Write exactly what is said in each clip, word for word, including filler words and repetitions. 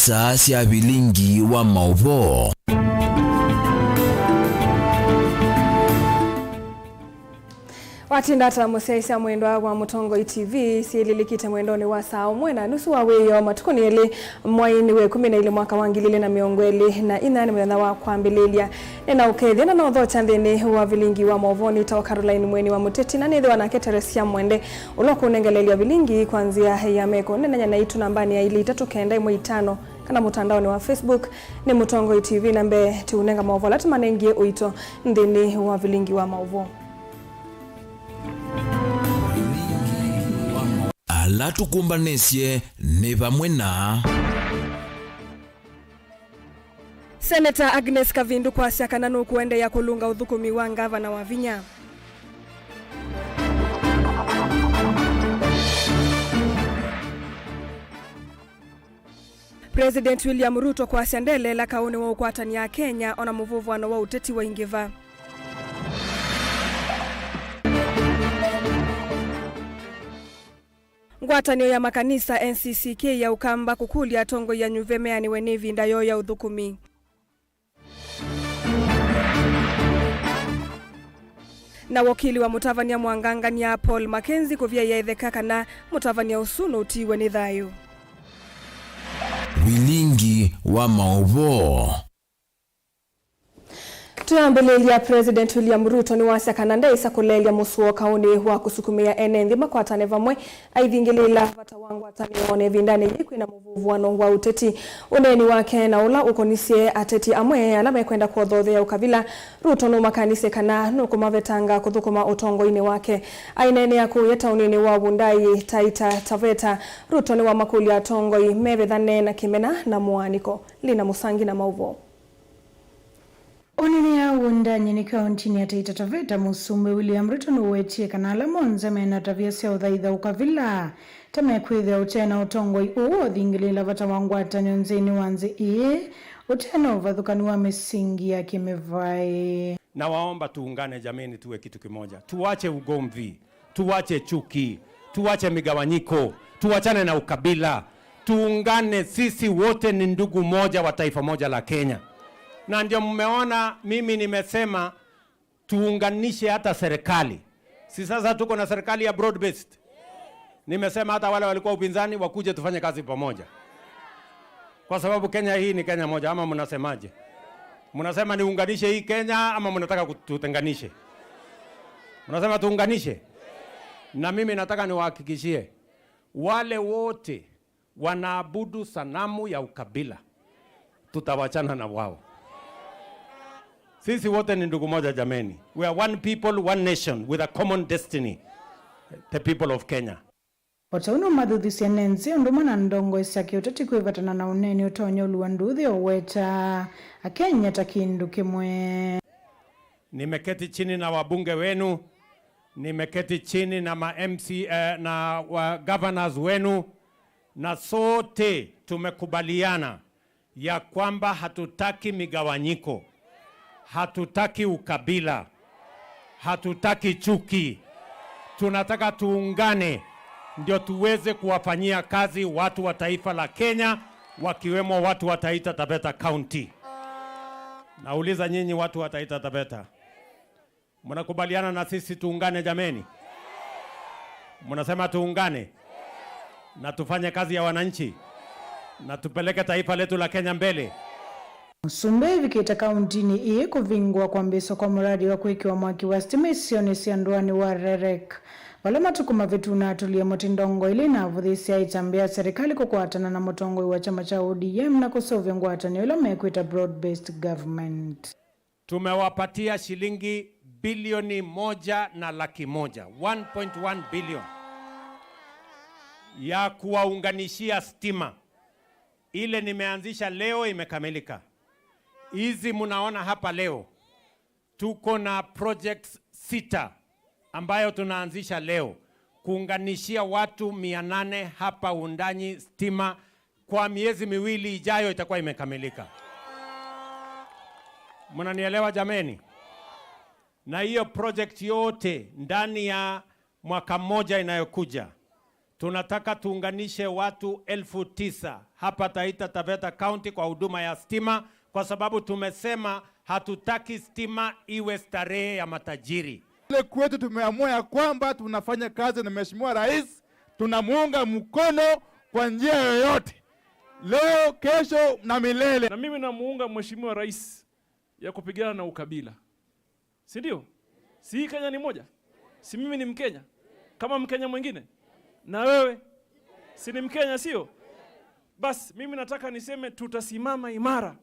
Saa sya vilingi wa maũvoo. Watinda ata mũsyaĩĩsya mwendwa wa Mũtongoi T V? Syĩlĩlĩkĩte mwendonĩ wa saa ũmwe na nusu wa wĩoo, matukũ nĩ elĩ, mwai nĩ wa ĩkũmi na ilĩ, mwaka wa ngili ilĩ na mĩongo ĩlĩ na inya, nĩ mũthenya wa kwambĩlĩlya. Nĩ na ũkethya na nothokya nthĩnĩ wa vilingi wa maũvoo. Nĩtawa Caroline Mweni wa Mũteti, na nĩthĩwa nake Teresia Mwende, ũla ũkũnengeleelya vilingi kwa nzĩa ya meko. Nenanya naitũ nambanĩ ya ilĩ itatũ kenda ĩmwe itano, kana mũtandaonĩ wa Facebook nĩ Mũtongoi T V. Na mbee tũũnenga maũvoo ala tũmanengie ũito nthĩnĩ wa vilingi wa maũvoo. Ala tũkũmbanĩsye nĩ vamwe na Seneta Agnes Kavindu kwasya kana nũkũendeea kũlũnga ũthũkũmi wa ngavana Wavinya. President William Ruto kwasya ndeleela kaũnĩ wa ũkwatany'a Akenya ona mũvũvũano wa ũteti waingĩva. Ngwatanĩo ya makanisa N C C K ya Ũkamba kũkũlya atongoi anyuve meanĩwe nĩ ĩvinda yoo ya ũthũkũmi. Na wokili wa mũtavany'a mwangangany'a Paul Mackenzie kũvyaĩa ĩtheka kana mũtavany'a ũsu nũtiiwe nĩ thayũ. Vilingi wa maũvoo. Twĩambĩlĩlya, President William Ruto nĩwasya kana ndaĩsa kũleelya mũsuo kaũnĩ wa kũsukumĩa ene nthĩ makwatane vamwe aithingĩlĩĩla vata wa ngwatanĩo ona ĩvindanĩ yĩĩ kwĩna mũvũvũano wa ũteti. Ũneeni wake na ũla ũkonisye ateti amwe ala mekwenda kwothothea ũkavila, Ruto nũmakanisye kana nũkũmavetanga kũthũkũma ũtongoinĩ wake. Aineenea kũya taũninĩ wa Wundanyi, Taita Taveta, Ruto nĩwamakũlya atongoi mevethane na kĩmena na mũaanĩko. Lina Mũsangi na maũvoo. Ũneenea Wundanyi nĩ kaũntinĩ ya Taita Taveta, Mũsumbĩ William Ruto nũwetie kana ala monthe mena tavia sya ũthaitha ũkavila ta mekwĩthĩa ũte na ũtongoi ũũ ũthingĩlĩĩla vata wa ngwatanĩo nthĩnĩ wa nthĩ ĩĩ ũte na ũvathũkanu wa mĩsingi ya kĩmĩvaĩ. Nawaomba tuungane jameni, tuwe kitu kimoja, tuache ugomvi. Tuache chuki, tuache migawanyiko, tuachane na ukabila, tuungane. Sisi wote ni ndugu moja wa taifa moja la Kenya. Na ndio mmeona mimi nimesema tuunganishe hata serikali. Si sasa tuko na serikali ya broad based? Nimesema hata wale walikuwa upinzani wakuje tufanye kazi pamoja, kwa sababu Kenya hii ni Kenya moja. Ama mnasemaje? Mnasema niunganishe hii Kenya ama mnataka kututenganishe? Mnasema tuunganishe? Na mimi nataka niwahakikishie, wale wote wanaabudu sanamu ya ukabila, tutawachana na wao. Sisi wote ni ndugu moja jameni. We are one people, one nation with a common destiny. The people of Kenya. O ta ũu nũmathuthisye ene nthĩ ũndũ ũmwe na ndongoi sya kĩũteti kwĩvatana na ũneeni ũtonya ũlua nduuthĩ ũweta Akenya ta kĩndũ kĩmwe. Nimeketi chini na wabunge wenu, nimeketi chini na ma M C, eh, na wa governors wenu, na sote tumekubaliana ya kwamba hatutaki migawanyiko, hatutaki ukabila, hatutaki chuki. Tunataka tuungane ndio tuweze kuwafanyia kazi watu wa taifa la Kenya, wakiwemo watu wa Taita Taveta County. Nauliza nyinyi watu wa Taita Taveta, mnakubaliana na sisi tuungane jameni? Mnasema tuungane na tufanye kazi ya wananchi na tupeleke taifa letu la Kenya mbele? Mũsumbĩ aivikĩte kauntinĩ ĩĩ kũvingũa kwambĩĩsya kwa mũradi wa kwĩkĩwa mwaki wa sitima isionĩ sya ndũanĩ wa Rerek. Vala matukũ mavĩtu naatũlie mũtĩ ndongoi ĩla inavũthĩĩsya ĩtambya ya serikali kũkwatana na mũtongoi wa kyama kya O D M na kũseũvya ngwatanĩo ĩla mekwĩta broad based government. Tumewapatia shilingi bilioni moja na laki moja, one point one billion, ya kuwaunganishia stima. Ile nimeanzisha leo imekamilika. Hizi mnaona hapa leo, tuko na projects sita ambayo tunaanzisha leo, kuunganishia watu mia nane hapa Wundanyi stima. Kwa miezi miwili ijayo itakuwa imekamilika. Mnanielewa jameni? Na hiyo project yote ndani ya mwaka mmoja inayokuja, Tunataka tuunganishe watu elfu tisa hapa Taita Taveta County kwa huduma ya stima, kwa sababu tumesema hatutaki stima iwe starehe ya matajiri. Kule kwetu tumeamua ya kwamba tunafanya kazi na Mheshimiwa Rais, tunamuunga mkono kwa njia yoyote. Leo, kesho na milele. Na mimi namuunga Mheshimiwa Rais ya kupigana na ukabila. Si ndio? Si hii Kenya ni moja? Si mimi ni Mkenya kama Mkenya mwingine? Na wewe si ni Mkenya, sio? Basi mimi nataka niseme tutasimama imara,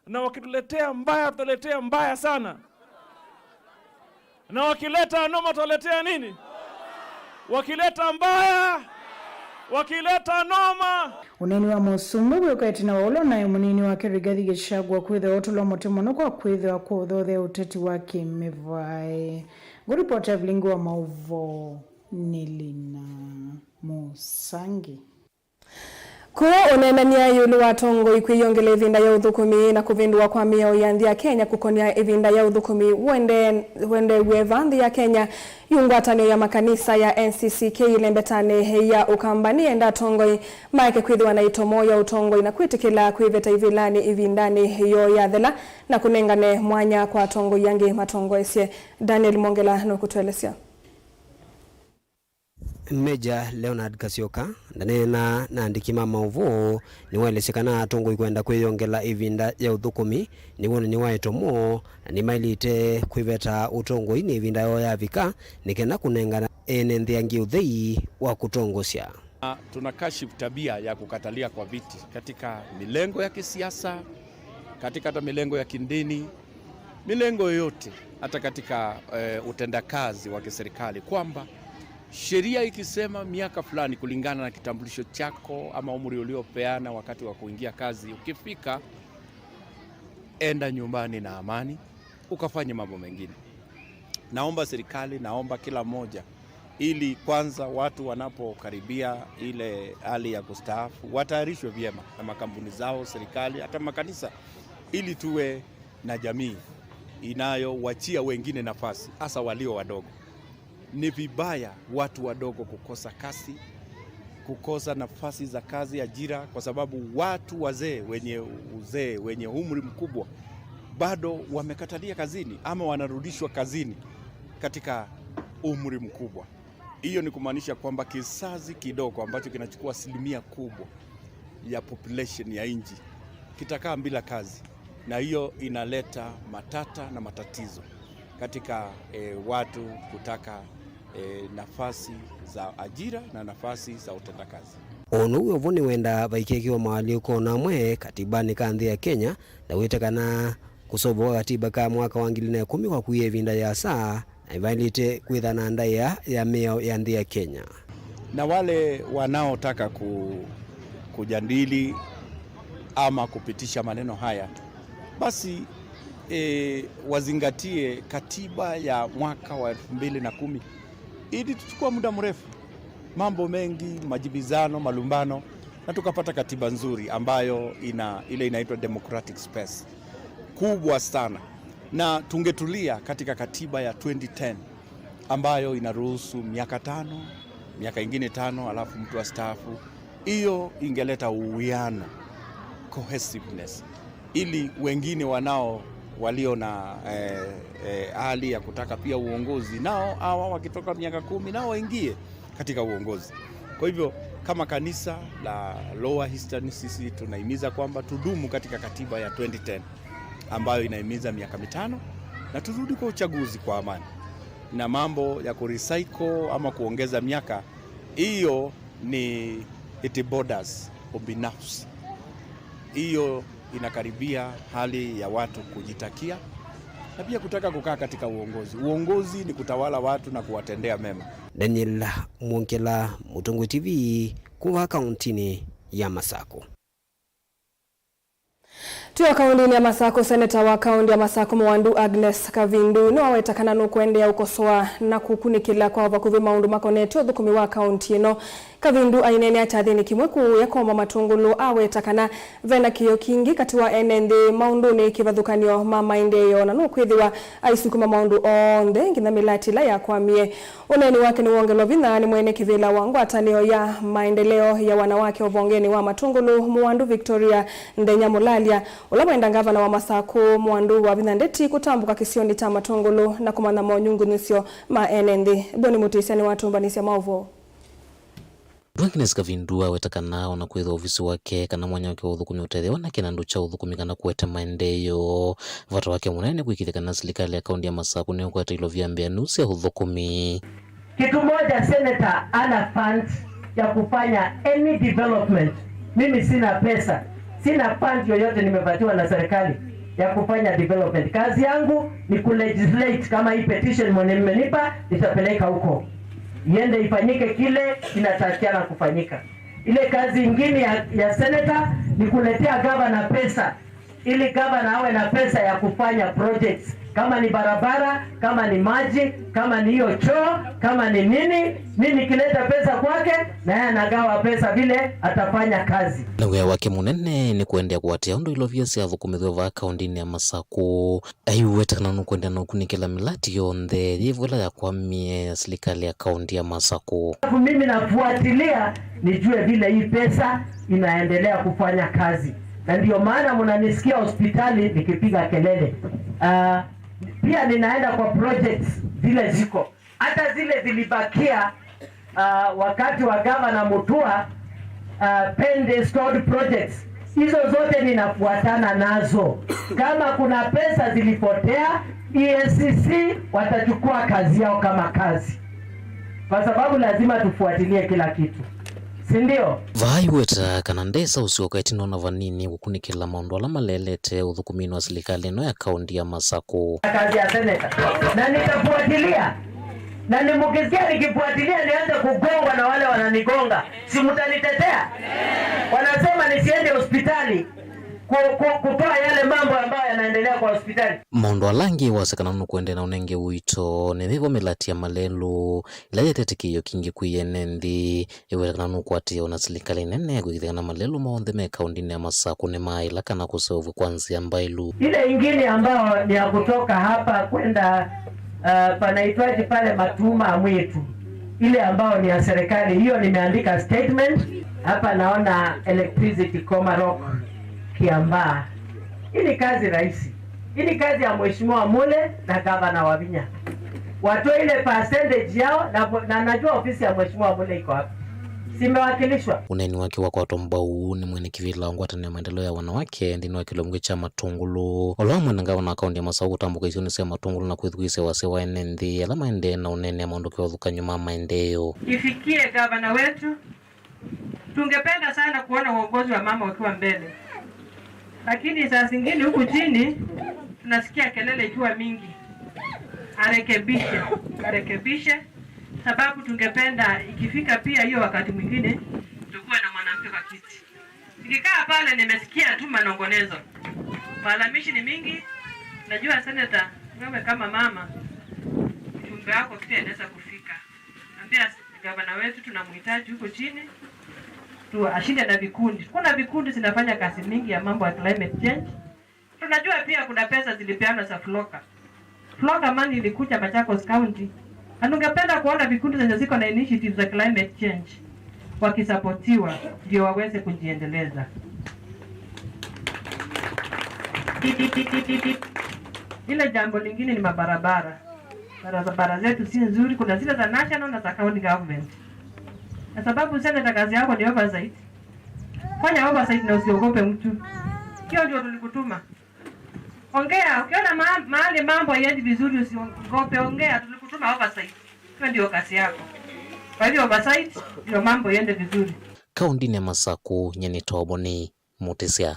na wakituletea mbaya, tutaletea mbaya sana, na wakileta noma, tutaletea nini? Wakileta mbaya, wakileta noma. Ũneeni wa mũsumbĩ wĩũka ĩtina wa ũla ũnaĩ mũnini wake Rigathi Gachagua kwĩthĩwa ũtũlwa mũtĩ mũno kwa kwĩthĩwa kũũthothea ũteti wa kĩmĩvaĩ. Ngũripota Evelyn wa maũvoo nĩ Lina Mũsangi. Kũũ ũneenany'a ĩũlũ wa atongoi kwĩyongela ĩvinda ya ũthũkũmi na kũvĩndũwa kwa mĩao ya nthĩ ya Kenya kũkonya ĩvinda ya ũthũkũmi wende-, wendeew'e va nthĩ ya Kenya, yu ngwatanĩo ya makanisa ya N C C K ĩlembetanĩ ya Ũkamba nĩyenda atongoi maeke kwĩthĩwa na ĩtomo ya ũtongoi na kwĩtĩkĩla kwĩveta ivĩlanĩ ĩvindanĩ yoo yathela na kũnengane mwanya kwa atongoi angĩ matongoesye. Daniel Mwongela nũkũtũelesya. Major Leonard Kasyoka, ndaneenaa na andĩki ma maũvoo, nĩwaelesye kana atongoi kwenda kwĩyongela ĩvinda ya ũthũkũmi nĩ wonany'o wa ĩtomo, na nĩmaĩlĩte kwĩveta ũtongoi nĩ ĩvinda yoo yavika, nĩ kenda kũnengana ene nthĩ angĩ ũthei wa kũtongosya. Na tunakashifu tabia ya kukatalia kwa viti katika milengo ya kisiasa, katika hata milengo ya kidini, milengo yoyote, hata katika, eh, utendakazi wa kiserikali, kwamba sheria ikisema miaka fulani kulingana na kitambulisho chako ama umri uliopeana wakati wa kuingia kazi, ukifika, enda nyumbani na amani, ukafanye mambo mengine. Naomba serikali, naomba kila mmoja, ili kwanza watu wanapokaribia ile hali ya kustaafu, watayarishwe vyema na makampuni zao, serikali, hata makanisa, ili tuwe na jamii inayowachia wengine nafasi, hasa walio wadogo. Ni vibaya watu wadogo kukosa kazi, kukosa nafasi za kazi, ajira, kwa sababu watu wazee, wenye uzee, wenye umri mkubwa, bado wamekatalia kazini ama wanarudishwa kazini katika umri mkubwa. Hiyo ni kumaanisha kwamba kizazi kidogo ambacho kinachukua asilimia kubwa ya population ya nchi kitakaa bila kazi, na hiyo inaleta matata na matatizo katika, eh, watu kutaka, eh, nafasi za ajira na nafasi za utendakazi. O na ũu wĩ o vo, nĩwendaa vaikĩkĩwa moalyũko o na amwe katibanĩ ka nthĩ ya Kenya, na wĩte kana kũseũvw'a kwa katiba ka mwaka wa ngili na ĩkũmi kwakuie ĩvinda yĩasa, na nĩvaĩlĩte kwĩtha na ndaĩa ya mĩao ya nthĩ ya Kenya. Na wale wanaotaka ku-, kujadili ama kupitisha maneno haya, basi, eh, wazingatie katiba ya mwaka wa elfu mbili na kumi. Ilituchukua muda mrefu, mambo mengi, majibizano, malumbano, na tukapata katiba nzuri ambayo ina ile inaitwa democratic space kubwa sana, na tungetulia katika katiba ya twenty ten ambayo inaruhusu miaka tano, miaka ingine tano, alafu mtu astaafu. Hiyo ingeleta uwiano, cohesiveness, ili wengine wanao, walio na, eh, eh, hali ya kutaka pia uongozi, nao hawa wakitoka miaka kumi, nao waingie katika uongozi. Kwa hivyo, kama kanisa la Lower Eastern, sisi tunahimiza kwamba tudumu katika katiba ya twenty ten ambayo inahimiza miaka mitano, na turudi kwa uchaguzi kwa amani. Na mambo ya kurecycle ama kuongeza miaka, hiyo ni, it borders ubinafsi. Hiyo inakaribia hali ya watu kujitakia na pia kutaka kukaa katika uongozi. Uongozi ni kutawala watu na kuwatendea mema. Daniel Mwongela, Mũtongoi T V, kuma kauntinĩ ya Masakũ. Twĩ o kaũndĩnĩ ya Masakũ, seneta wa kaũndĩ ya Masakũ Mũwandu Agnes Kavindu nĩwaweta kana nũkũendeea ũkosoa na kũkunĩkĩla kwa vakuvĩ maũndũ makonetye ũthũkũmi wa kaũndĩ ĩno. Kavindu aineenea kyathĩnĩ kĩmwe kũu Yakoma Matũngũlũ aweta kana vena kĩĩo kingĩ katĩ wa ene nthĩ maũndũnĩ kĩvathũkany'o ma maendeeo na nũkwĩthĩwa aisukuma maũndũ onthe nginya mĩlati ĩla yakwamie. Ũneeni wake nĩwongelwa vinya nĩ mwene kĩvĩla wa ngwatanĩo ya maendeleo ya wanawake ũvongenĩ wa Matũngũlũ, Mũwandu Victoria Ndenya Mũlalya, ũla wenda ngavana wa Masakũ Mũwandu wa vinya ndeti kũtambũka kĩsionĩ kya Matũngũlũ na kũmanya monyungunyĩsyo ma ene nthĩ. Boni Mũtĩsya nĩwatũmbanĩsya maũvoo. Agnes Kavindu aweta kana o na kwĩthĩwa ovisi wake kana mwanya wake wa ũthũkũmi ũtethĩawa na kĩnandũ kya ũthũkũmi kana kũete maendeeo, vata wake mũnene nĩ kũĩkĩĩthya kana silikalĩ ya kaũndĩ ya Masakũ nĩũkwata ilovia mbeanũ sya ũthũkũmi. Kitu moja, senator ana fund ya kufanya any development. Mimi sina pesa, sina fund yoyote nimepatiwa na serikali ya kufanya development. Kazi yangu ni kulegislate, kama hii petition mwenye mmenipa, nitapeleka huko iende ifanyike kile inatakiana kufanyika. Ile kazi ingine ya, ya senator ni kuletea gavana pesa ili gavana awe na pesa ya kufanya projects, kama ni barabara, kama ni maji, kama ni hiyo choo, kama ni nini. Mimi nikileta pesa kwake, na yeye anagawa pesa vile atafanya kazi. Na wĩa wake mũnene nĩ kũendeea kũatĩĩa ũndũ ilovia syathũkũmĩthw'a vaa kaũndĩnĩ ya Masakũ. Aiweta kana nũkũendeea na ũkunĩkĩla mĩlati yonthe yĩvo ĩla yakwamie ya silikalĩ ya kaũndĩ ya Masakũ. Alafu mimi nafuatilia nijue vile hii pesa inaendelea kufanya kazi, na ndio maana mnanisikia hospitali nikipiga kelele. Ah, pia ninaenda kwa projects zile ziko, hata zile zilibakia, ah, wakati wa Gavana Mutua, ah, pending stored projects. Hizo zote ninafuatana nazo. Kama kuna pesa zilipotea, E A C C watachukua kazi yao kama kazi, kwa sababu lazima tufuatilie kila kitu, si ndio? Vaa aiweta kana ndesa ũsyoka ĩtina ona vanini kũkunĩkĩla maũndũ ala maleelete ũthũkũminĩ wa silikalĩ ĩno ya kaũndĩ ya Masakũ. Kazi ya seneta, na nitafuatilia, na nimukisikia nikifuatilia nianze kugongwa na wale wananigonga, si mtanitetea? Wanasema nisiende hospitali ku-, ku-, kutoa yale mambo ambayo yanaendelea kwa hospitali. Maũndũ ala angĩ wasya kana nũkũendeea na ũnenge ũito nĩ vĩvo mĩlati ya malelũ ĩla yĩetete kĩĩo kingĩ kwĩ ene nthĩ. Ĩweta kana nũkũatĩĩa ona silikalĩ nene kũĩkĩĩthya kana malelũ monthe me kaũndĩnĩ ya Masakũ nĩmaaĩla kana kũseũvw'a kwa nzĩa mbaĩlu. Ile ingine ambayo ni ya kutoka hapa kwenda, uh, panaitwaje pale Matuma Mwitu, ile ambayo ni ya serikali, hiyo nimeandika statement hapa. Naona electricity Komarok Kiambaa. Hii ni kazi rahisi. Hii ni kazi ya Mheshimiwa Mule na Gavana Wavinya. Watoe ile percentage yao na, na najua ofisi ya Mheshimiwa Mule iko hapa. Simewakilishwa. Ũneeni wake wakwatwa mbau nĩ mwene kĩvĩla wa ngwatanĩo ya maendeleo ya wanawake nthĩnĩ wa kĩlungu kya Matũngũlũ, ũla wamwene ngavana wa kaũndĩ ya Masakũ kũtambũka isionĩ sya Matũngũlũ na kwĩthukĩĩsya wasya wa ene nthĩ ala maendee na ũneenea maũndũ kĩvathũkany'o ma maendeeo. Ifikie gavana wetu. Tungependa sana kuona uongozi wa mama ukiwa mbele, lakini saa zingine huku chini tunasikia kelele ikiwa mingi. Arekebishe, arekebishe, sababu tungependa ikifika pia hiyo wakati mwingine tukuwe na mwanamke kwa kiti. Nikikaa pale nimesikia tu manongonezo, malalamishi ni mingi. Najua senator, wewe kama mama, ujumbe wako pia inaweza kufika. Ambia gavana wetu tunamhitaji huko chini tu, ashinde na vikundi. Kuna vikundi zinafanya kazi mingi ya mambo ya climate change. Tunajua pia kuna pesa zilipeanwa za Floka. Floka money ilikuja Machakos County. Na tungependa kuona vikundi zenye ziko na initiatives za climate change wakisapotiwa ndio waweze kujiendeleza. Ile jambo lingine ni mabarabara. Barabara zetu si nzuri, kuna zile za national na za county government. Na sababu senator, kazi yako ni oversight. Fanya oversight na usiogope mtu. Hiyo ndio tulikutuma. Ongea, ukiona ma-, mahali mambo haiendi vizuri usiogope, ongea, tulikutuma oversight. Hiyo ndio kazi yako. Kwa hivyo oversight ndio mambo iende vizuri. Kaũndĩnĩ ya Masakũ, nyie nĩ Toboni Mũtĩsya.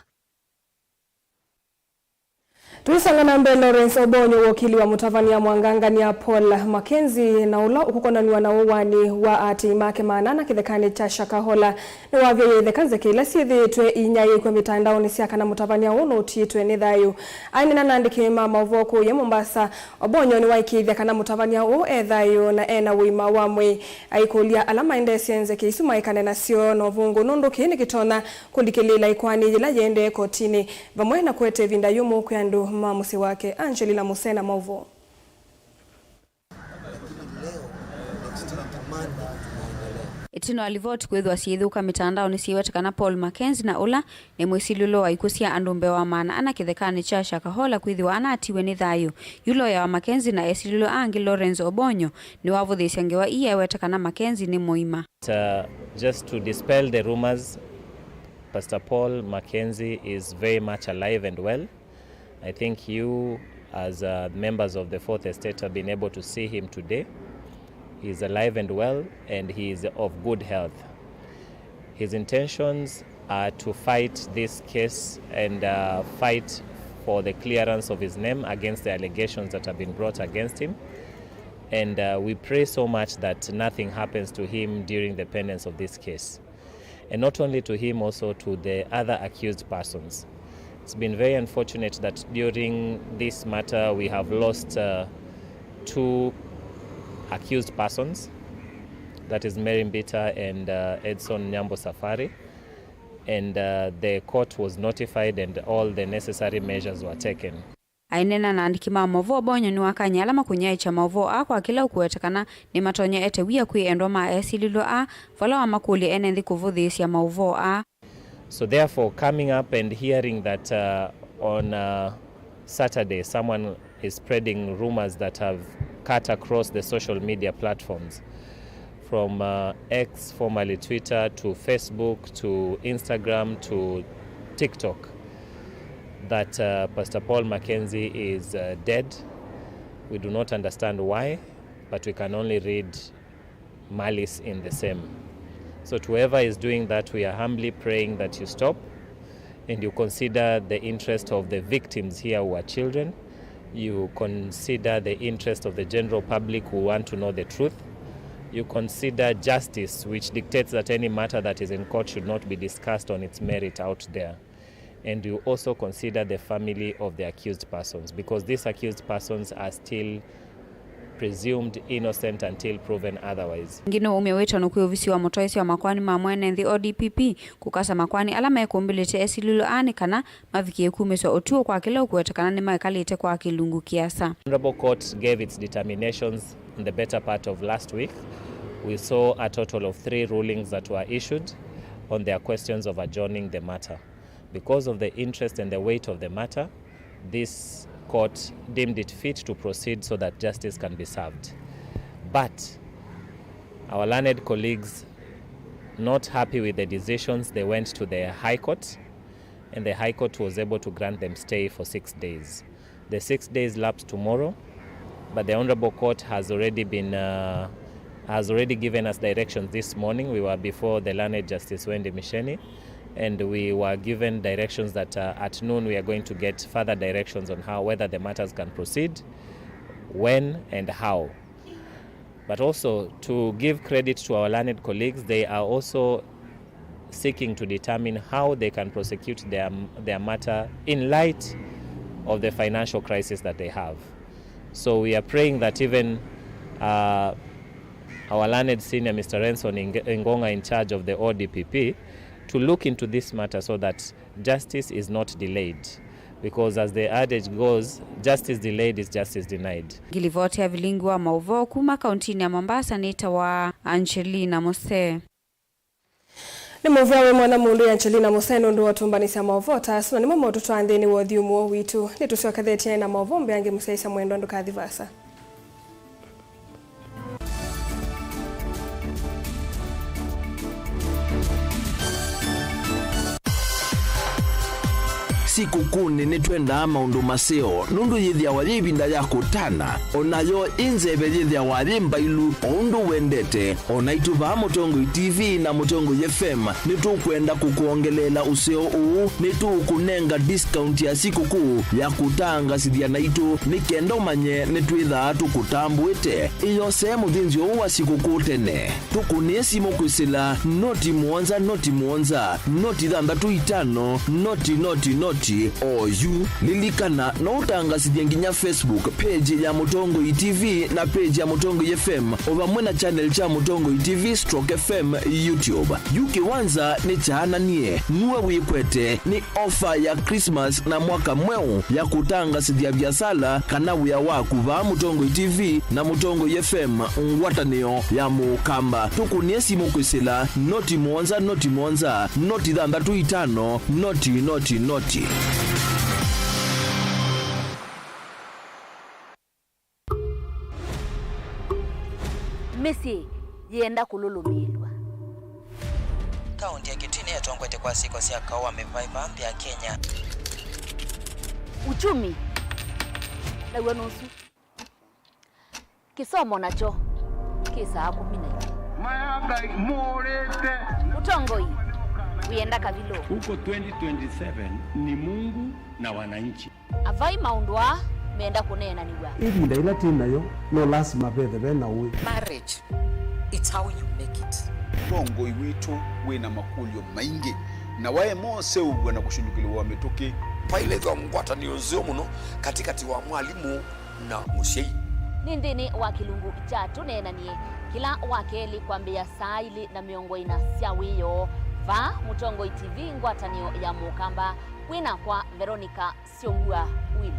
Tũisonga na mbee, Lawrence Obonyo, wokili wa mũtavany'a mwangangany'a Paul Mackenzie, na ũla ũkũkonanw'a na ũwani wa aatĩĩi make maana ana kĩthekanĩ kya Shakahola, nĩwavyaie itheka nzeke ila syĩthĩĩtwe inyaĩĩkw'e mĩtandaonĩ sya kana mũtavany'a ũũ nũtiĩtwe nĩ thayũ. Aineena na andĩki ma maũvoo kũũya Mombasa, Obonyo nĩwaĩkĩĩthya kana mũtavany'a ũũ e thayũ na e na ũima wa mwĩĩ. Aikũlya ala maendeesye nzeke isu maekane nasyo na ũvũngũ, nũndũ kĩĩ nĩkĩtonya kũlikĩlĩĩla ĩkoani yĩla yĩendee kotinĩ, vamwe na kũete ĩvinda yũmũ kwĩ andũ ma mũsyĩ wake. Angelina Musena, maũvoo. Ĩtina wa livoti kwĩthĩwa syĩthũka mĩtandaonĩ syĩweta kana Paul Mackenzie, na ũla nĩ mwĩsilĩlo wa ikw'ũ sya andũ mbee wa maana ana kĩthekanĩ kya Shakahola, kwĩthĩwa anatiwe nĩ thayũ, yu loya wa Mackenzie na esilĩlo angĩ Lawrence Obonyo nĩwavũthĩĩsya ngewa ii eweta kana Mackenzie nĩ mũima. Uh, just to dispel the rumors, Pastor Paul Mackenzie is very much alive and well. I think you, as, uh, members of the Fourth Estate, have been able to see him today. He is alive and well, and he is of good health. His intentions are to fight this case and, uh, fight for the clearance of his name against the allegations that have been brought against him. And, uh, we pray so much that nothing happens to him during the pendency of this case. And not only to him, also to the other accused persons. It's been very unfortunate that during this matter we have lost, uh, two accused persons, that is Mary Mbita and, uh, Edson Nyambo Safari, and, uh, the court was notified and all the necessary measures were taken. Aineena na andĩki ma maũvoo, Obonyo nĩwakany'a ala makũnyaĩĩkya maũvoo aa kwa kĩla ũkũwetekana nĩmatonyeete wia kwĩ endwa ma esilĩlwa aa, vala wamakũlya ene nthĩ kũvũthĩĩsya maũvoo aa. So therefore, coming up and hearing that, uh, on, uh, Saturday someone is spreading rumors that have cut across the social media platforms, from, uh, X, formerly Twitter, to Facebook, to Instagram, to TikTok, that, uh, Pastor Paul Mackenzie is, uh, dead. We do not understand why, but we can only read malice in the same. So to whoever is doing that, we are humbly praying that you stop and you consider the interest of the victims here, who are children. You consider the interest of the general public who want to know the truth. You consider justice, which dictates that any matter that is in court should not be discussed on its merit out there. And you also consider the family of the accused persons, because these accused persons are still presumed innocent until proven otherwise. Ĩngĩ nĩwaumya wĩtano kwĩ ovisi wa mũtwaĩsya wa makoani ma mwene nthĩ, O D P P, kũkasa makoani ala mekũmbĩlĩte esilĩlwa aa nĩ kana mavikĩe kumĩswa ũtũo kwa kĩla ũkũwetekana nĩmaekalĩte kwa kĩlungu kĩasa. Honorable Court gave its determinations in the better part of last week. We saw a total of three rulings that were issued on their questions of adjourning the matter. Because of the interest and the weight of the matter, this court deemed it fit to proceed so that justice can be served. But our learned colleagues, not happy with the decisions, they went to the High Court, and the High Court was able to grant them stay for six days. The six days lapse tomorrow, but the Honorable Court has already been, uh, has already given us directions this morning. We were before the learned Justice Wendy Misheni, and we were given directions that, uh, at noon we are going to get further directions on how, whether the matters can proceed, when and how. But also, to give credit to our learned colleagues, they are also seeking to determine how they can prosecute their, their matter in light of the financial crisis that they have. So we are praying that even, uh, our learned senior, Mister Renson Ing-, Ingonga, in charge of the O D P P, to look into this matter so that justice is not delayed, because as the adage goes, justice delayed is justice denied. Ngilivoti ya vilingi wa maũvoo kuma kauntinĩ ya Mombasa nĩtawa Angelina Mose. Nĩ mũvea wĩ mwanya mũndũ ya Angelina Mose nũndũ wa ũtũmbanĩsya maũvoo ta asu, na nĩmo maũtũtwaa nthĩnĩ wa ũthyũmũo witũ. Nĩtũsyokethetye na maũvoo mbeange mũsyaĩĩsya mwendwa, ndũkathi vaasa. Sikũkũnĩ nĩtwendaa maũndũ maseo, nũndũ yĩthĩawa yĩ ĩvinda ya kũtana. O nayo ĩ nzeve yĩthĩawa yĩ mbailu, o ũndũ wendete. O naitũ vaa Mũtongoi T V na Mũtongoi F M nĩtũkwenda kũkwongeleela ũseo ũũ. Nĩtũũkũnenga discount ya sikũkũ ya kũtangasĩthya naitũ, nĩ kenda ũmanye nĩtwĩthaa tũkũtambũĩte. Ĩyosee mũthĩnzĩo ũũ wa sikũkũ tene. Tũkũnĩe simũ kwĩsĩla noti mũonza, noti mũonza, noti thanthatũ itano, noti, noti, noti, oyu. Lilikana, no ũtangasĩthye nginya Facebook page ya Mũtongoi T V na page ya Mũtongoi F M, o vamwe na channel kya Mũtongoi T V stroke F M YouTube. Yu kĩwanza nĩ kyaananie, nue wĩkwete, nĩ ofa ya Christmas na mwaka mweũ ya kũtangasĩthya viasala kana wĩa waku vaa Mũtongoi T V na Mũtongoi F M, ngwatanĩo ya Mũkamba. Tũkũnĩe simũ kwĩsĩla noti mũonza, noti mũonza, noti thanthatũ itano, noti, noti, noti. Mĩsyĩ yĩenda kũlũlũmĩĩlw'a. Kaũntĩ ya Kitui nĩyo ĩtongoetye kwa syĩko sya kaũ wa mĩvaĩva nthĩ ya Kenya. Uchumi naw'o nũsu. Kĩsomo nakyo kĩ saa kũmi na imwe. Maya Ngai mũũrĩte. Ũtongoi wĩenda kavilũ. Huko twenty twenty-seven ni Mungu na wananchi. Avai maũndũ aa menda kũneenanĩw'a. Ĩvinda yĩla twĩ nayo, no lasima vethe ve na ũĩ. Marriage, it's how you make it. Ũtongoi witũ wĩ na makũlyo maingĩ, na waema ũseũvw'a na kũshũlũkĩlĩw'a mĩtũkĩ. Vailethwa ngwatanĩo nzeo mũno katĩkatĩ wa mwalimũ na mũsyai. Nĩ nthĩnĩ wa kĩlungu kya Tũneenanie, kĩla wa kelĩ kwambĩĩa saa ilĩ na mĩongo ĩna sya wĩoo, vaa Mũtongoi T V, ngwatanĩo ya Mũkamba, wĩ nakwa Veronica Syongua Willy.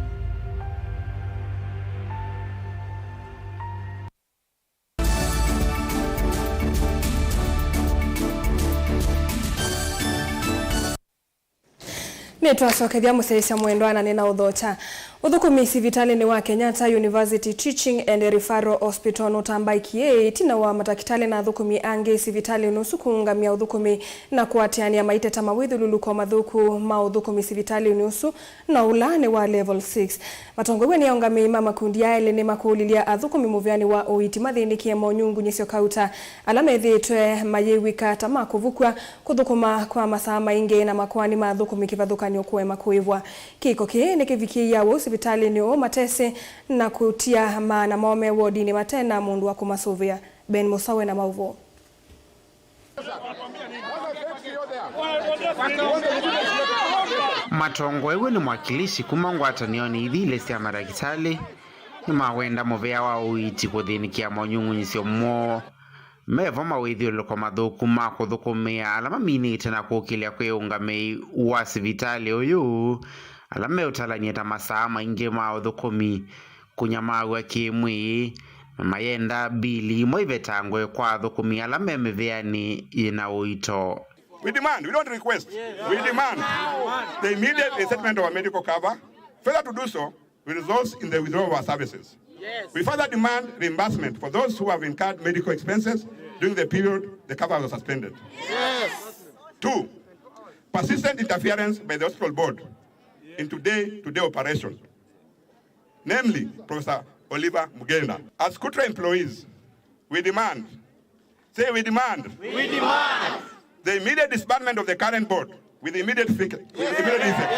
Nĩtwasokethya mũsyaĩĩsya mwendwa na nĩnaũthokya. Ũthũkũmi sivitalĩnĩ wa Kenyatta University Teaching and Referral Hospital nũtambaĩkie ĩtina wa matakĩtalĩ na athũkũmi angĩ sivitalĩnĩ ũsu kũũngamya ũthũkũmi na kũatĩanĩa maiteta mawĩthyũlũlũko mathũku ma ũthũkũmi sivitalĩnĩ ũsu na ũla nĩ wa level six. Matongoew'e nĩ aũngamĩi ma makundi aa elĩ nĩmakũlilye athũkũmi mũvĩanĩ wa ũiiti mathĩnĩkĩe monyungunyĩsyo kauta ala methĩĩtwe mayĩw'ĩka ta ma kũvukw'a, kũthũkũma kwa masaa maingĩ na makoani ma athũkũmi kĩvathũkany'o kũema kũĩvwa. Kĩko kĩĩ nĩkĩvikĩie awau sivitalĩnĩ ũũ matesĩ na kũtia maana moo me wodinĩ mate na mũndũ wa kũmasũvĩa. Ben Mũsawe na maũvoo. Matongoew'e nĩ mwakilishi kuma ngwatanĩonĩ ithi ilĩ sya madakĩtalĩ, nĩmawenda mũvĩa wa ũiiti kũthĩnĩkĩa monyungunyĩsyo moo. Mevo mawĩthyũlũlũko mathũku ma kũthũkũmĩa ala maminĩte na kũkĩlya kwĩ ũngamĩi wa sivitalĩ ũyũ, ala meũtalany'a ta masaa maingĩ ma ũthũkũmi, kũnyamaaw'a kĩ-mwĩĩ, na mayenda mbili imwe ivetangwe kwa athũkũmi ala me mĩvĩanĩ yĩ na ũito. We demand, we don't request, we demand the immediate resettlement of our medical cover. Failure to do so will result in the withdrawal of our services. We further demand reimbursement for those who have incurred medical expenses during the period the cover was suspended. Two, persistent interference by the hospital board into day-to-day operation, namely Professor Oliver Mugenda. As KUTRA employees, we demand, say we demand, we demand the immediate disbandment of the current board with immediate fic-, with immediate effect.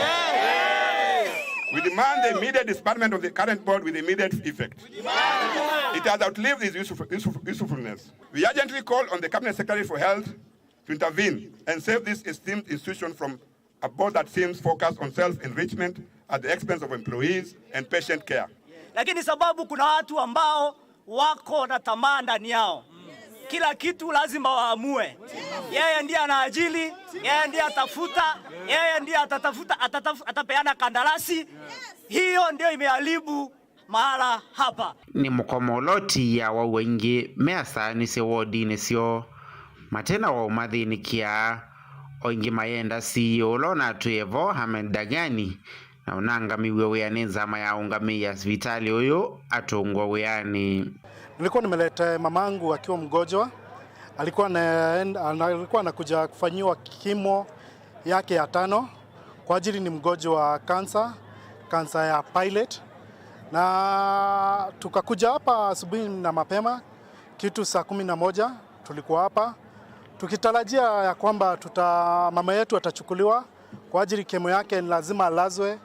We demand the immediate disbandment of the current board with immediate effect. It has outlived its useful-, useful-, usefulness. We urgently call on the Cabinet Secretary for Health to intervene and save this esteemed institution from a board that seems focused on self-enrichment at the expense of employees and patient care. Lakini sababu kuna watu ambao wako na tamaa ndani yao, kila kitu lazima waamue. Yeye ndiye anaajili, yeye ndiye atafuta, yeye ndiye atatafuta, atataf-, atapeana kandarasi. Hiyo ndio imeharibu mahala hapa. Nĩ mũkomo ũla ũtiĩa awau aingĩ measaanĩsye wodinĩ syoo, mate na waũmathĩnĩkĩa. O ĩngĩ mayenda C E O ũla ũnatwĩe vo, Ahmed Dagani, na ũnangamiw'e wĩa nĩ nzama ya ũngamĩi ya sivitalĩ ũyũ atũngwe wĩanĩ. Nilikuwa nimeleta mamangu akiwa mgonjwa, alikuwa na, alikuwa anakuja kufanyiwa kimo yake ya tano. Kwa ajili ni mgonjwa wa kansa, kansa ya pilate, na tukakuja hapa asubuhi na mapema kitu saa kumi na moja tulikuwa hapa tukitarajia ya kwamba tuta mama yetu atachukuliwa kwa ajili kemo yake ni lazima alazwe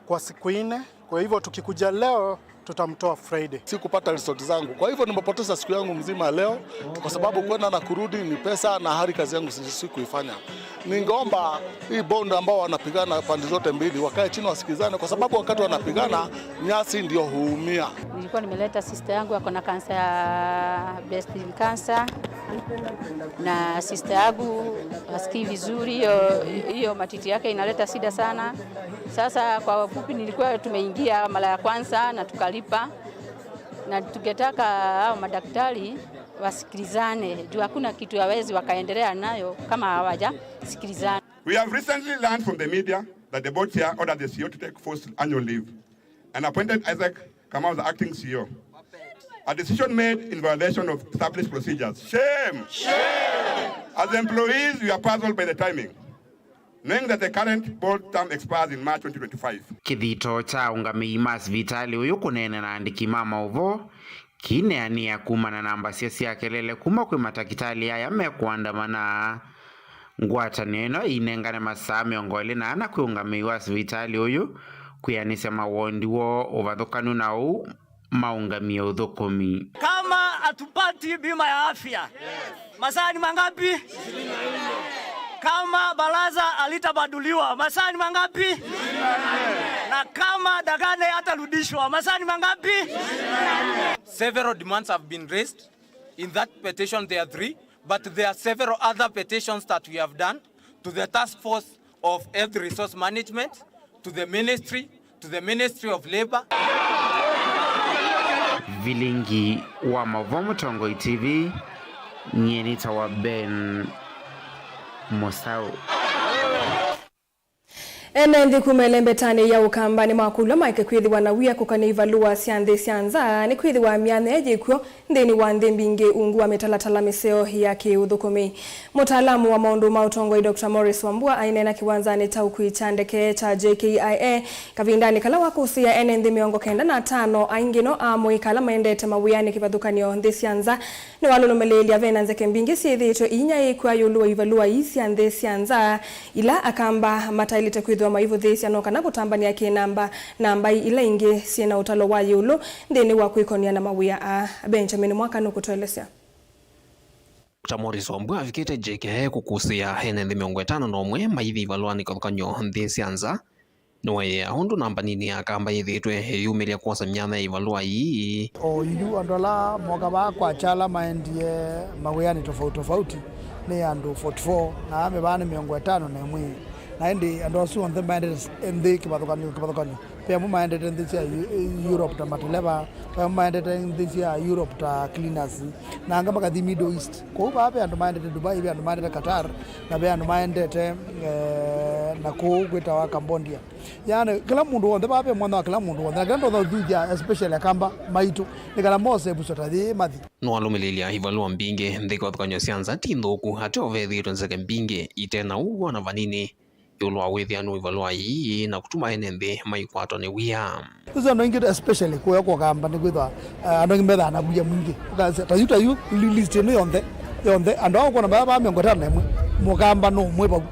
kwa siku nne. Kwa hivyo tukikuja leo tutamtoa Friday. Sikupata result zangu, kwa hivyo nimepoteza siku yangu mzima leo, kwa sababu kwenda na kurudi ni pesa na hali kazi yangu si- sikuifanya. Ningeomba hii bond ambao wanapigana pande zote mbili wakae chini wasikizane, kwa sababu wakati wanapigana nyasi ndio huumia. Nilikuwa nimeleta sister yangu ako na kansa ya breast cancer, na sister yangu hasikii vizuri, hiyo hiyo matiti yake inaleta shida sana. Sasa kwa ufupi, nilikuwa tumeingia mara ya kwanza na tukalipa, na tungetaka hao madaktari wasikilizane juu hakuna kitu hawezi wakaendelea nayo kama hawajasikilizana. We have recently learned from the media that the board chair ordered the C E O to take forced annual leave and appointed Isaac Kamau as the acting C E O. A decision made in violation of established procedures. Shame! Shame! As employees, we are puzzled by the timing, knowing that the current board term expires in March twenty twenty-five. Kĩthito kya aũngamĩi ma sivitalĩ ũyũ kũneena na andĩki ma maũvoo kĩineanĩa kumana na mbasya sya kelele kuma kwĩ matakĩtalĩ aya mekũandamana. Ngwatanĩo ĩno ĩinengane masaa mĩongo ĩlĩ na ana kwĩ ũngamĩi wa sivitalĩ ũyũ kwĩanĩsya mawondi woo ũvathũkanu na ũu maũngamie ũthũkũmi. Kama hatupati bima ya afya, masaa ni mangapi? Kama baraza halitabaduliwa, masaa ni mangapi? Na kama Dagane hatarudishwa, masaa ni mangapi? Several demands have been raised. In that petition, there are three, but there are several other petitions that we have done to the task force of health resource management, to the ministry, to the Ministry of Labor. Vilingi wa Mavo Mũtongoi T V, nyie nĩtawa Ben Mũsaũ. Ene nthĩ kuma ĩlembetanĩ ya Ũkamba nĩmakũlw'a maeke kwĩthĩwa na wia kũkany'a ivalũa sya nthĩ sya nza, nĩkwĩthĩwa myanya yĩ kw'o nthĩnĩ wa nthĩ mbingĩ ungu wa mĩtalatala mĩseo ya kĩ-ũthũkũmi. Mũtaalamu wa maũndũ ma ũtongoi Doctor Morris Wambua aineena kĩwanzanĩ kya ũkui kya ndeke kya J K I A kavindanĩ kala wakũsĩĩa ene nthĩ mĩongo kenda na atano aingĩ no amũika ala maendete mawĩanĩ kĩvathũkany'o nthĩ sya nza. Nĩwalũlũmĩlĩĩlya vena nzeke mbingĩ syĩthĩĩtwe iinyaĩĩkw'a ĩũlũ wa ivalũa ii sya nthĩ sya nza, ila Akamba mataĩlĩte kwĩthĩwa maivũthĩĩsya no kana kũtambanĩa kĩ-namba na mbaĩ ila ingĩ syĩ na ũtalo wa ĩũlũ nthĩnĩ wa kwĩkony'a na mawĩa aa. Benjamin Mwaka nũkũtũelesya. Doctor Morris Wambua avikĩte J K I A kũkũsĩĩa ene nthĩ mĩongo ĩtano na ũmwe maithi ivalũanĩ kĩvathũkany'o nthĩ sya nza. Nĩwaĩĩa ũndũ namba nini ya Akamba yĩthĩĩtwe ĩyumĩlya kwosa myanya ya ivalũa ii. O yu andũ ala moka vaa kwakya ala maendie mawĩanĩ tofauti tofauti nĩ andũ forty-four, na ame vaa nĩ mĩongo ĩtano na ĩmwe. Na ĩndĩ andũ asu onthe maendete nthĩ kĩvathũkany'o kĩvathũkany'o. Ve amwe maendete nthĩ sya Eu-, Europe ta mateleva, ve amwe maendete nthĩ sya Europe ta cleaners, na anga makathi Middle East. Kwoou vaa ve andũ maendete Dubai, ve andũ maendete Qatar, na ve andũ maendete, eh, na kũu kwĩtawa Cambodia. Yaani, kĩla mũndũ w'onthe, vaa ve mwanya wa kĩla mũndũ w'onthe, na kĩla ndonya ũthuthya, especially Akamba maitũ, nĩ kana mose ĩvuso ta yĩĩ mathi. Nĩwalũmĩlĩĩlya ivalũa mbingĩ nthĩ kĩvathũkany'o sya nza ti nthũku, ateo vethĩĩtwe nzeke mbingĩ ite na ũw'o na vanini ĩũlũ wa wĩthĩanu wa ivalũa ii na kũtuma ene nthĩ maikwatwa nĩ wia. Ũsu andũ aingĩ, especially kũya kwa Ũkamba, nĩkwĩthwa, eh, andũ aingĩ methaa na wia mwingĩ. Ũkasya, ta yu, ta yu, li-, list ĩno yonthe, yonthe, andũ aa ũkwona vaa, vaa mĩongo ĩtano na ĩmwe, Mũkamba no ũmwe vau.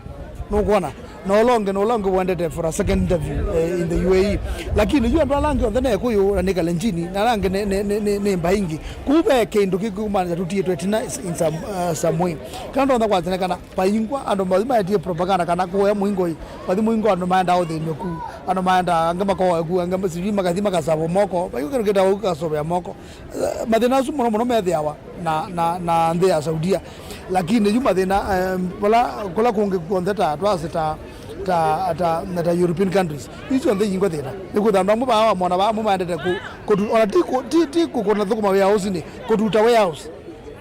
Nũkwona? Na ũla ũngĩ, na ũla ũngĩ wendete for a second interview, eh, in the U A E. Lakini yu andũ ala angĩ onthe nĩ Ekũyũ na nĩ Kalenjini, na ala angĩ nĩ, nĩ, nĩ, nĩ, nĩ mbaĩ ingĩ. Kũu ve kĩndũ kĩkũmanĩsya tũtiĩtwe ĩtina in some, uh, some way. Kana ndonya kwasya nĩ kana vaingwa andũ mathi maetie propaganda kana kũya mũingo ĩ, vathi mũingo andũ maendaa ũthĩnw'e ku, andũ maendaa angĩ makoe ku, angĩ sijui makathi makasavwa moko, vaingwa kĩndũ kĩtawa kũkasovea moko. Eh, mathĩna asu mũno mũno methĩawa na, na, na nthĩ ya Saudia. Lakini yu mathĩna, eh, vala, kũla kũngĩ kw'onthe ta twasĩ ta, ta, ta, na ta European countries, isu onthe iingwa thĩna. Nĩkwĩthwa andũ amwe vaa wamona vaa amwe maendete kũ-, kũtu-, ona ti kũ-, ti, ti kũ-, kũna thũkũma warehouse-inĩ, kũtuta warehouse.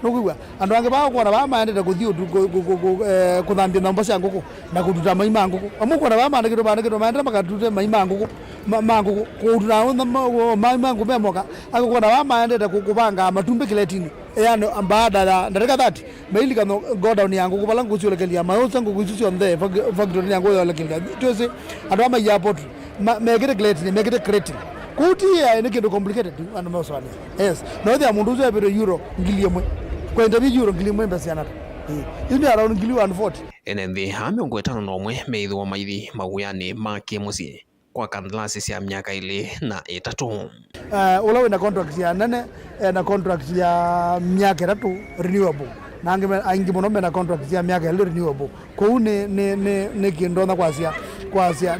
Nũkwĩw'a? Andũ angĩ vaa ũkwona vaa maendete kũthi ũtu-, kũ-, kũ-, kũ-, kũ-, eh, kũthambya nyũmba sya ngũkũ na kũtuta mai ma ngũkũ. Amwe ũkwona vaa maandĩkĩtwe, maandĩkĩtwe maendete makatute mai ma ngũkũ, ma, ma ngũkũ, kũtuta ma, ma, mai ma ngũkũ me moka. Angĩ ũkwona vaa maendete kũ-, kũvangaa matumbĩ kĩletinĩ. Yaani, baada ya ndatĩka thirty, mailika no-, godown ya ngũkũ, vala ngũkũ syũlekelya, maũsa ngũkũ isu syonthe fak-, factory ya ngũkũ yolekelya. Twĩsĩ andũ aa maiaa poultry, ma-, mekĩte crate, mekĩte crating. Kũu ti, eh, nĩ kĩndũ complicated, andũ meũsũanĩa. Yes. Na ũthĩa mũndũ ũsu epĩtwe euro ngili ĩmwe. Kwa interview euro ngili ĩmwe mbesa siana ata? Eh. Isu nĩ around ngili one forty. Ene nthĩ aa mĩongo ĩtano na ũmwe meĩthĩwa maithi mawĩanĩ ma kĩ-mũsyĩ kwa kandalasi sya myaka ĩlĩ na ĩtatũ. Eh, ũla wĩna contract ya nene, ena contract ya myaka ĩtatũ renewable, na angĩ me-, aingĩ mũno mena contract ya myaka ĩlĩ renewable. Kwoou nĩ, nĩ, nĩ, nĩ kĩndũ ndonya kwasya, kwasya,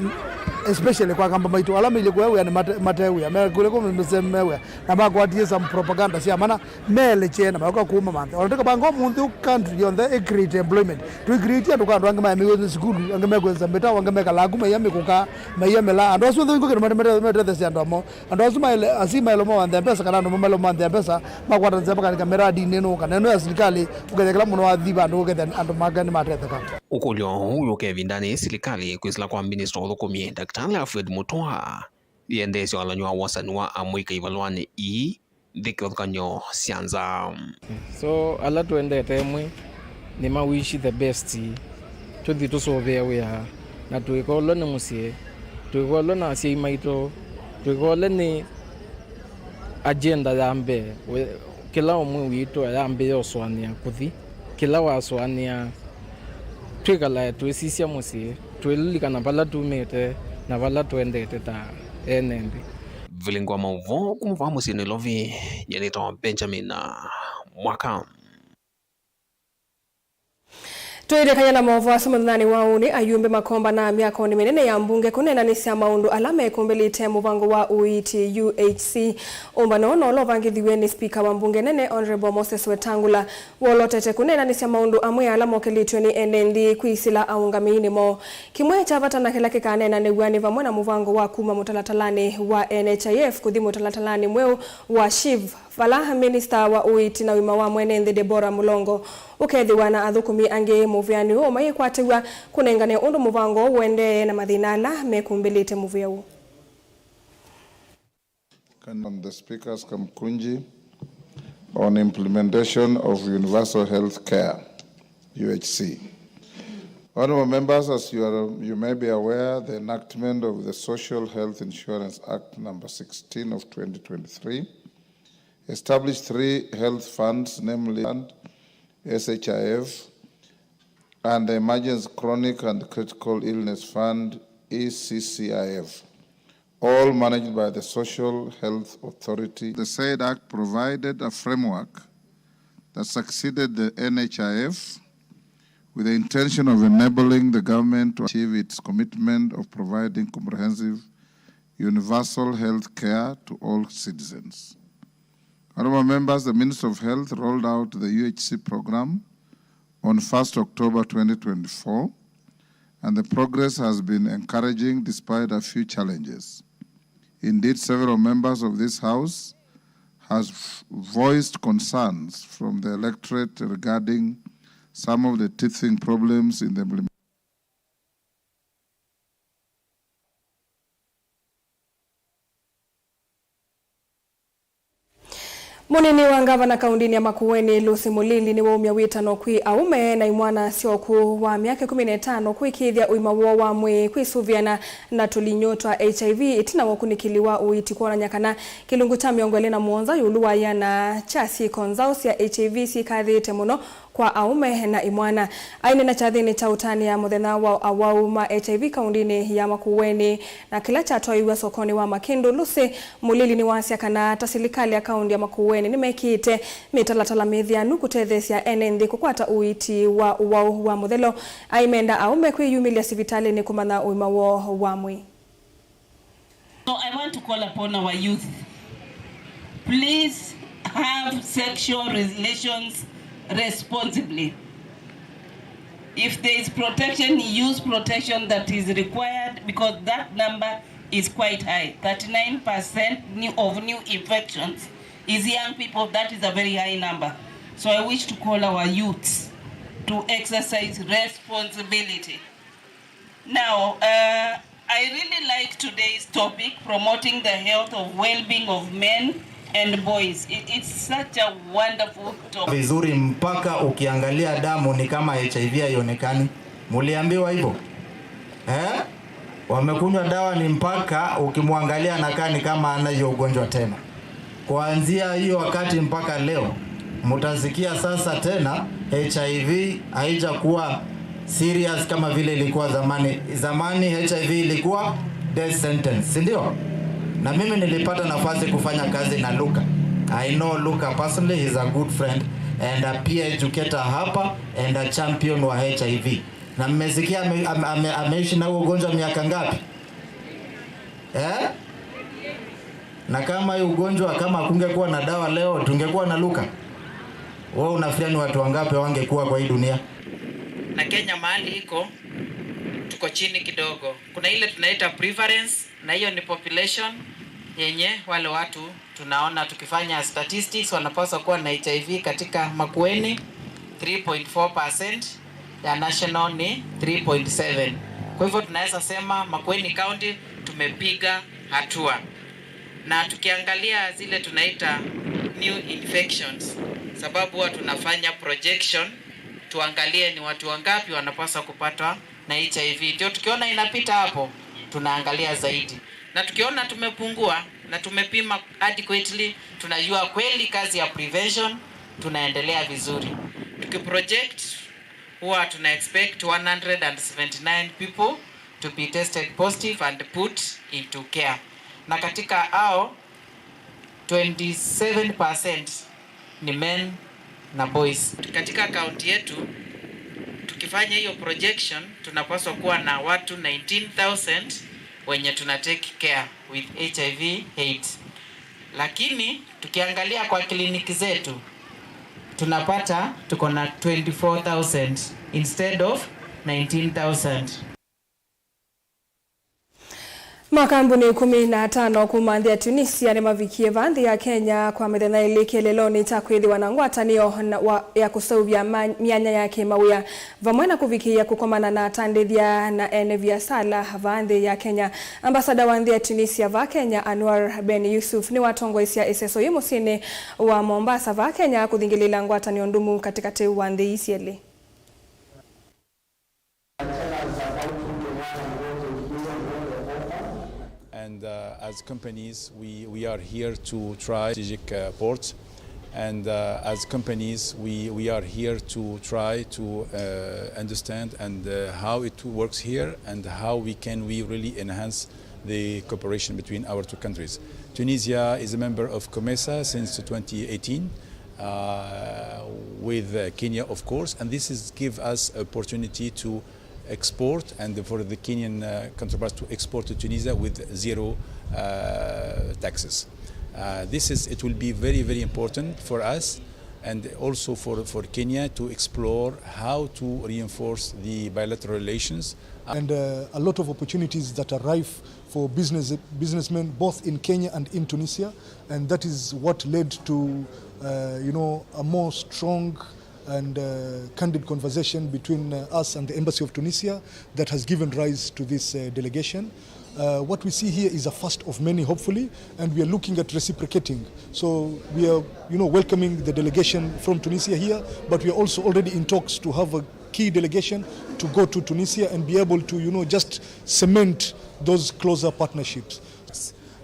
especially kwa kamba maitũ ala mailyĩ kũya wĩa nĩ mate, mate wĩa, me kũlya kũ mĩseme me wĩa, na makwatie some propaganda sya mana, meelekye na maũka kuma manthe. Ona tũkavanga ũmũnthĩ ũ country yonthe ĩ create employment. Tũi create andũ kwa andũ angĩ maemeiwe nĩ sukulu, angĩ mekwĩsa mĩtao, angĩ mekalaa ku maia mĩkũka, maia mĩla. Andũ asu onthe wĩngũ kĩndũ mate, mate, matetheesya andũ amo. Andũ asu maĩle, asi maĩle momanthe mbesa kana andũ maĩle momanthe mbesa, makwata nzĩa makalika miradinĩ nũũ kana ĩno ya silikalĩ, ũkethĩa kĩla mũndũ wathi vandũ ũkethĩa andũ make nĩmatetheka. Ũkũlyo ũũ wĩũka ĩvindanĩ yĩĩ silikalĩ kwĩsĩla kwa minista wa ũthũkũmi, Daktari Alfred Mutua. Yĩendeesya ũalan'yo wa wosani wa amũika ivalũanĩ ii nthĩ kĩvathũkany'o sya nza. So, ala tũendete ĩmwe nĩ ma wish the best. Tũthi tũsũvĩe wĩa na tũikolwe nĩ mũsyĩ, tũikolwe na asyai maitũ, tũikolwe nĩ agenda ya mbee. We-, kĩla ũmwe witũ ayambĩĩa ũsũanĩa kũthi, kĩla wasũanĩa, twĩkalae twĩsisya mũsyĩ, twĩlilikana vala tumĩte na vala tũendete ta ene nthĩ. Vilingwa maũvoo kuma vaa mũsyĩ Nairobi, nyie nĩtawa Benjamin Mwaka. Twĩlĩkany'a na maũvoo asu mũthenyanĩ wa ũnĩ, ayumbe makombanaa myakonĩ mĩnene ya mbunge kũneenanĩsya maũndũ ala mekũmbĩlĩte mũvango wa ũiiti, U H C. Ũmbano no ũla ũvangĩthiw'e nĩ spika wa mbunge nene, Honourable Moses Wetangula. Wolotete kũneenanĩsya maũndũ amwe ala mokĩlĩtw'e nĩ ene nthĩ kwĩsĩla aũngamĩinĩ moo. Kĩmwe kya vata na kĩla kĩkaneenanĩw'a nĩ vamwe na mũvango wa kuma mũtalatalanĩ wa N H I F kũthi mũtalatalanĩ mweũ wa SHIF, vala minista wa ũiiti na ũima wa mwene nthĩ Deborah Mulongo ũkethĩwa na athũkũmi angĩ mũvĩanĩ ũũ mayĩkwatĩw'a kũnengane ũndũ mũvango ũũ ũendee na mathĩna ala mekũmbĩlĩte mũvĩa ũũ. On the Speaker's Kamkunji on implementation of universal health care, U H C. Honorable members, as you are, you may be aware, the enactment of the Social Health Insurance Act number sixteen of twenty twenty-three established three health funds, namely Fund, S H I F, and the Emergency Chronic and Critical Illness Fund, E C C I F, all managed by the Social Health Authority. The said act provided a framework that succeeded the N H I F with the intention of enabling the government to achieve its commitment of providing comprehensive universal health care to all citizens. Honorable members, the Ministry of Health rolled out the U H C program on first October twenty twenty-four, and the progress has been encouraging despite a few challenges. Indeed, several members of this House has voiced concerns from the electorate regarding some of the teething problems in the implementation. Mũnini wa ngavana kaũndĩnĩ ya Makueni, Lucy Mũlili, nĩwaumya wĩtano kwĩ aũme na imwana sya ũkũũ wa myaka ĩkũmi na ĩtano kũĩkĩĩthya ũima woo wa mwĩĩ kwĩsũvĩana na tũlinyũ twa H I V ĩtina wa ũkunĩkĩli wa ũiiti kwonany'a kana kĩlungu kya mĩongo ĩlĩ na mũonza ĩũlũ wa ĩana kya syĩko nzaũ sya H I V syĩkathĩĩte mũno kwa aũme na imwana. Aineena kyathĩnĩ kya ũtanĩa mũthenya wa awau ma H I V kaũndĩnĩ ya Makueni na kĩla kyatwaĩw'a sokonĩ wa Makĩndũ, Lucy Mũlili nĩwasya kana ta silikalĩ ya kaũndĩ ya Makueni nĩmekĩĩte mĩtalatala mĩthĩanu kũtetheesya ene nthĩ kũkwata ũiiti wa ũwau wa mũthelo. Aimenda aũme kwĩyumĩlya sivitalĩnĩ kũmanya ũima woo wa mwĩĩ. So I want to call upon our youth. Please have sexual relations responsibly. If there is protection, use protection that is required, because that number is quite high. Thirty-nine percent new, of new infections is young people. That is a very high number. So I wish to call our youths to exercise responsibility. Now, uh, I really like today's topic, promoting the health of well-being of men and boys. It, it's such a wonderful topic. Vizuri mpaka ukiangalia damu ni kama H I V haionekani. Muliambiwa hivyo? Eh? Wamekunywa dawa ni mpaka ukimwangalia anakaa ni kama hana hiyo ugonjwa tena. Kuanzia hiyo wakati mpaka leo, mutasikia sasa tena H I V haijakuwa serious kama vile ilikuwa zamani. Zamani H I V ilikuwa death sentence, si ndio? Na mimi nilipata nafasi kufanya kazi na Luka. I know Luka personally, he's a good friend and a peer educator hapa and a champion wa H I V. Na mmesikia ame, ame, ame, ameishi na huo ugonjwa miaka ngapi? Eh? Na kama hii ugonjwa, kama kungekuwa na dawa leo, tungekuwa na Luka? Wewe unafikiria ni watu wangapi wangekuwa kwa hii dunia? Na Kenya mahali iko, tuko chini kidogo. Kuna ile tunaita prevalence, na hiyo ni population yenye wale watu tunaona tukifanya statistics wanapaswa kuwa na H I V katika Makueni, three point four percent, ya national ni three point seven. Kwa hivyo tunaweza sema Makueni County tumepiga hatua. Na tukiangalia zile tunaita new infections, sababu huwa tunafanya projection, tuangalie ni watu wangapi wanapaswa kupatwa na H I V. Ndio tukiona inapita hapo, tunaangalia zaidi. Na tukiona tumepungua na tumepima adequately, tunajua kweli kazi ya prevention tunaendelea vizuri. Tukiproject, huwa tuna expect one hundred seventy-nine people to be tested positive and put into care. Na katika hao, twenty-seven percent ni men na boys. Katika kaunti yetu, tukifanya hiyo projection, tunapaswa kuwa na watu nineteen thousand wenye tuna take care with H I V AIDS. Lakini tukiangalia kwa kliniki zetu, tunapata tuko na twenty-four thousand instead of nineteen thousand. Makambuni ĩkũmi na atano kuma nthĩ ya Tunisia nĩmavikie vaa nthĩ ya Kenya kwa mĩthenya ĩlĩ kĩeleelonĩ kya kwĩthĩwa na ngwatanĩo na, wa, ya kũseũvya ma, myanya ya kĩmawĩa, vamwe na kũvikĩĩa kũkomana na atandĩthya na ene viasala vaa nthĩ ya Kenya. Ambasada wa nthĩ ya Tunisia vaa Kenya, Anwar Ben Yusuf, nĩwatongoesya ĩseso yĩ mũsyĩnĩ wa Mombasa vaa Kenya kũthingĩlĩĩla ngwatanĩo ndũmu katĩkatĩ wa nthĩ ii syelĩ. And, uh, as companies, we, we are here to try strategic, uh, ports. And, uh, as companies, we, we are here to try to, uh, understand and, uh, how it works here and how we can we really enhance the cooperation between our two countries. Tunisia is a member of COMESA since twenty eighteen, uh, with, uh, Kenya, of course, and this is give us opportunity to export and for the Kenyan, uh, counterparts to export to Tunisia with zero, uh, taxes. Uh, this is, it will be very, very important for us and also for, for Kenya to explore how to reinforce the bilateral relations. And, uh, a lot of opportunities that are rife for business, businessmen both in Kenya and in Tunisia, and that is what led to, uh, you know, a more strong and, uh, candid conversation between, uh, us and the Embassy of Tunisia that has given rise to this, uh, delegation. Uh, what we see here is a first of many, hopefully, and we are looking at reciprocating. So we are, you know, welcoming the delegation from Tunisia here, but we are also already in talks to have a key delegation to go to Tunisia and be able to, you know, just cement those closer partnerships.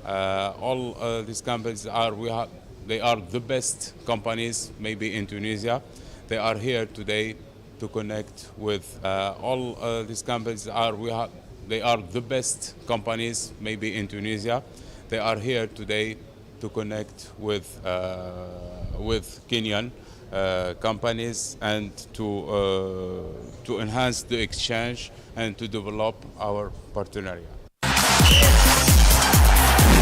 Uh, all, uh, these companies are, we have, they are the best companies maybe in Tunisia. They are here today to connect with, uh, all, uh, these companies are, we have, they are the best companies maybe in Tunisia. They are here today to connect with, uh, with Kenyan, uh, companies and to, uh, to enhance the exchange and to develop our partenariat.